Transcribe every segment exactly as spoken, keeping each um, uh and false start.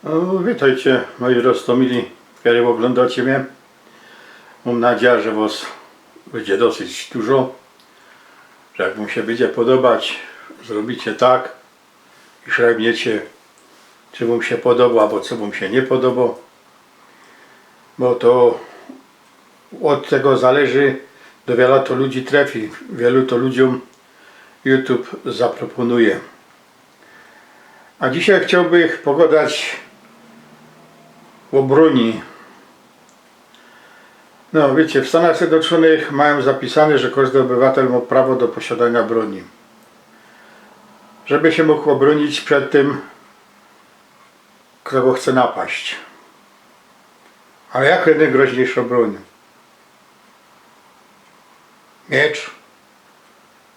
No, witejcie, moji roztōmili, kerzy ôglōndŏcie mie. Mōm nadzieja, że wŏs bydzie dosyć dużo, że jak wōm sie bydzie podobać, zrobicie tak i szrajbniecie, czy wōm sie podobo, abo co wōm sie niy podobo. Bo to ôd tego zależy, do wiela to ludzi trefi, wielu to ludziōm YouTube zaproponuje. A dzisiej chciołbych pogodać ô brōni. No, wiycie, w Stanach Zjednoczōnych majōm zapisane, że kożdy ôbywatel mŏ prawo do posiadaniŏ brōni. Żeby sie mōg ôbrōnić przed tym, fto go chce napaść. Ale jako nojgroźniyjszŏ brōń? Miecz,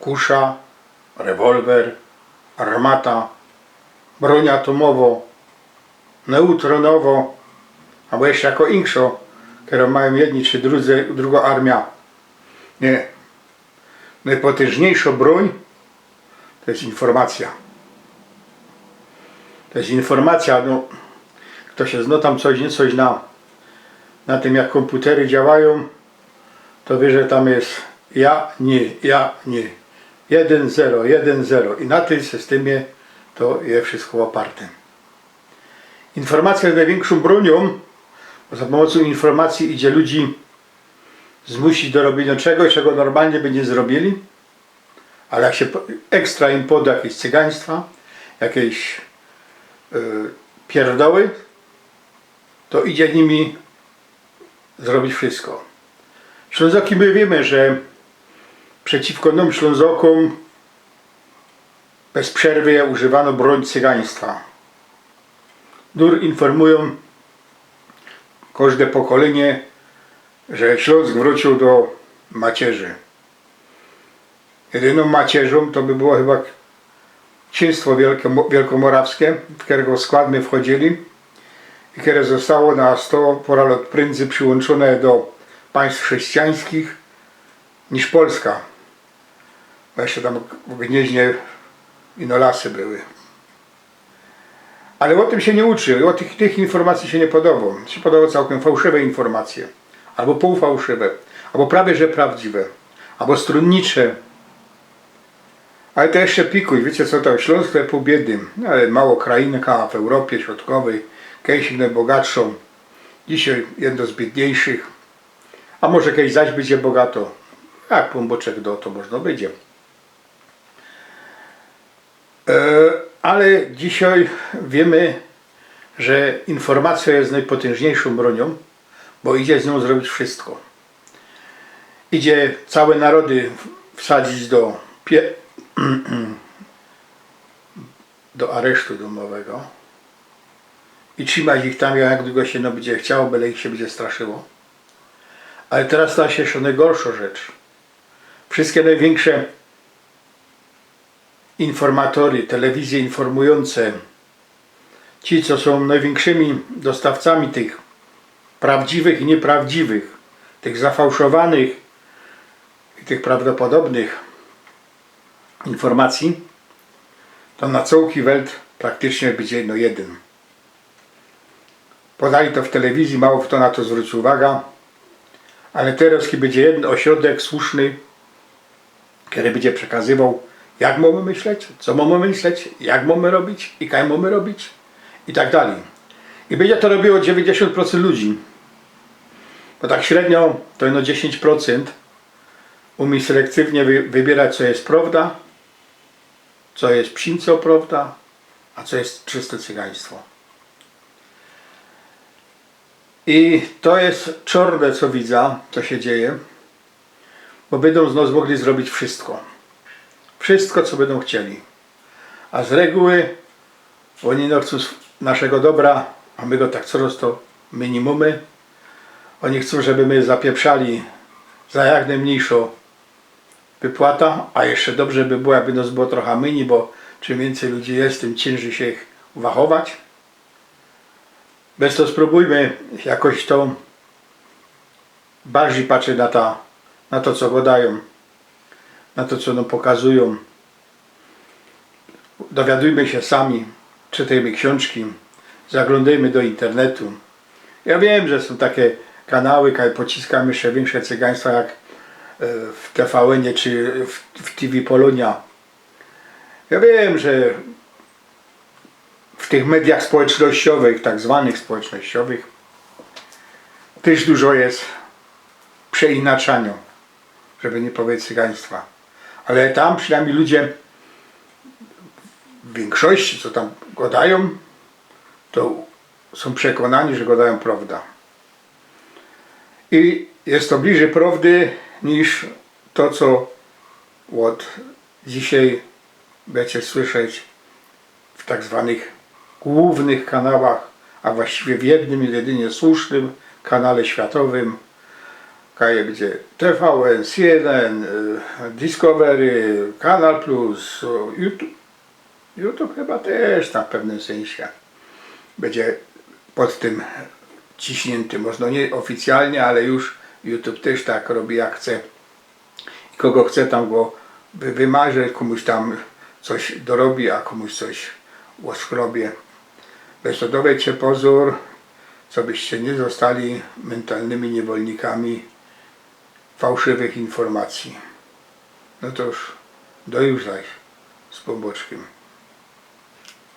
kusza, rewolwer, armata, brōń atomowŏ, neutronowŏ, abo jeszcze jako inkszŏ, kerõ majōm jedni czy drudzy, drugŏ armia. Niy. Nojpotyńżniyjszŏ brōń to je informacyjŏ. To je informacyjŏ, no, fto sie zno tam coś niycoś na, na tym, jak kōmputry działajōm, to wiy, że tam je ja, niy, ja, niy. Jedyn, zero, jedyn, zero. I na tym systymie to je wszystko ôparte. Informacyjŏ je nojwiynkszōm brōniōm, bo za pōmocōm informacyje idzie ludzi zmusić do robiyniŏ czegoś, czego normalnie by niy zrobiyli. Ale jak sie ekstra im poda jakeś cygaństwa, jakeś, yy, pierdoły, to idzie nimi zrobić wszystko. Ślōnzoki, my wiymy, że przeciwko nōm, Ślōnzokōm, bez przerwy używano brōń cygaństwa. Dur informujōm kożde pokolynie, że Ślōnsk wrōciōł do macierzi. Jedynōm macierzōm to by było chyba Ksiynstwo Wielke-, Wielkomorawske, w kerego skłŏd my wchodziyli i kere zostało na sto pŏra lŏt prędzyj prziłōnczōne do państw chrześcijańskich niż Polska. Bo jeszcze tam w Gnieźnie ino lasy były. Ale ô tym sie niy uczy, ô tych, tych informacyji sie niy podobo. Sie podobo cołkym fałszywe informacyje, abo pōłfałszywe, abo prawie że prawdziwe, abo strōnnicze. Ale to jeszcze pikuj, wiycie co, to Ślōnsk to je pōł biedy, ale mało krajinka w Europie Środkowyj, kejsik nojbogatszŏ, dzisiej jedno z biedniejszych, a może kejś zaś bydzie bogato, jak Pōnbōczek do, to możno bydzie. E, ale dzisiej wiymy, że informacyjŏ je nojpotyńżniyjszōm brōniōm, bo idzie z niōm zrobić wszystko. Idzie cołke narody w-, wsadzić do pie-, do aresztu dōmowego i trzimać ich tam, jak dugo sie ino bydzie chciało, byle ich sie bydzie straszyło. Ale teroz stała sie jeszcze nojgorszŏ rzecz. Wszyjske nojwiynksze informatory, telewizyje informujōnce, ci, co sōm nojwiynkshimi dostawcami tych prawdziwych i niyprawdziwych, tych zafałszowanych i tych prawdopodobnych informacyji, to na cołki Welt praktycznie bydzie ino jedyn. Podali to w telewizyji, mało fto na to zwrōnciōł uwaga, ale teroz, kej bydzie jedyn ôśrodek słuszny, kery bydzie przekazywoł, jak mōmy myśleć, co mōmy myśleć, jak mōmy robić i kaj mōmy robić i tak dalij. I bydzie to robiło dziewiyńćdziesiōnt procynt ludzi. Bo tak średnio to ino dziesiyńć procynt umie selekcywnie wy-, wybierać, co je prŏwda, co je przińco prŏwda, a co je czyste cygaństwo. I to je czorne, co widza, co sie dzieje, bo bydōm z nos mogli zrobić wszystko. Wszystko, co bydōm chcieli. A z reguły ôni ino chcōm s-, naszego dobra, a my go tak coroz to minimujōmy. Ôni chcōm, żeby my zapieprzali za jak nojmniyjszŏ wypłata, a jeszcze dobrze by było, jakby nos było trocha mynij, bo czym wiyncyj ludzi je, tym cynżyj sie ich wachować. Bez to sprōbujmy jakoś to bardzij patrzeć na ta, na to, co godajōm, na to, co nōm pokazujōm. Dowiadujmy sie sami, czytejmy ksiōnżki, Zaglōndejmy do internetu. Jŏ wiym, że sōm take kanały, kaj pociskajōm jeszcze wiynsze cygaństwa jak e, w T V N ie czy w, w T V Polonia. Jŏ wiym, że w tych mediach społecznościowych, tak zwanych społecznościowych, tyż dużo je przeinaczaniŏ, żeby niy powiedzieć cygaństwa. Ale tam przinajmnij ludzie w wiynkszości, co tam gŏdajōm, to sōm przekōnani, że gŏdajōm prŏwda. I je to bliżyj prŏwdy niż to, co ôd dzisiej bydziecie słyszeć w tak zwanych głōwnych kanałach, a właściwie w jednym, jedynie słusznym kanale światowym, kaj bydzie T V N, C N N, y, Discovery, Canal Plus, YouTube. YouTube chyba tyż tam w pewnym synsie bydzie pod tym ciśniynty. Może niy oficjalnie, ale już YouTube tyż tak robi, jak chce. I kogo chce, tam go wy-, wymaże, kōmuś tam coś dorobi, a kōmuś coś ôdszkrobie. Bez to dŏwejcie pozōr, cobyście niy ôstali myntalnymi niywolnikami fałszywych informacyji. No to już, do już zaś z Pōnbōczkiym.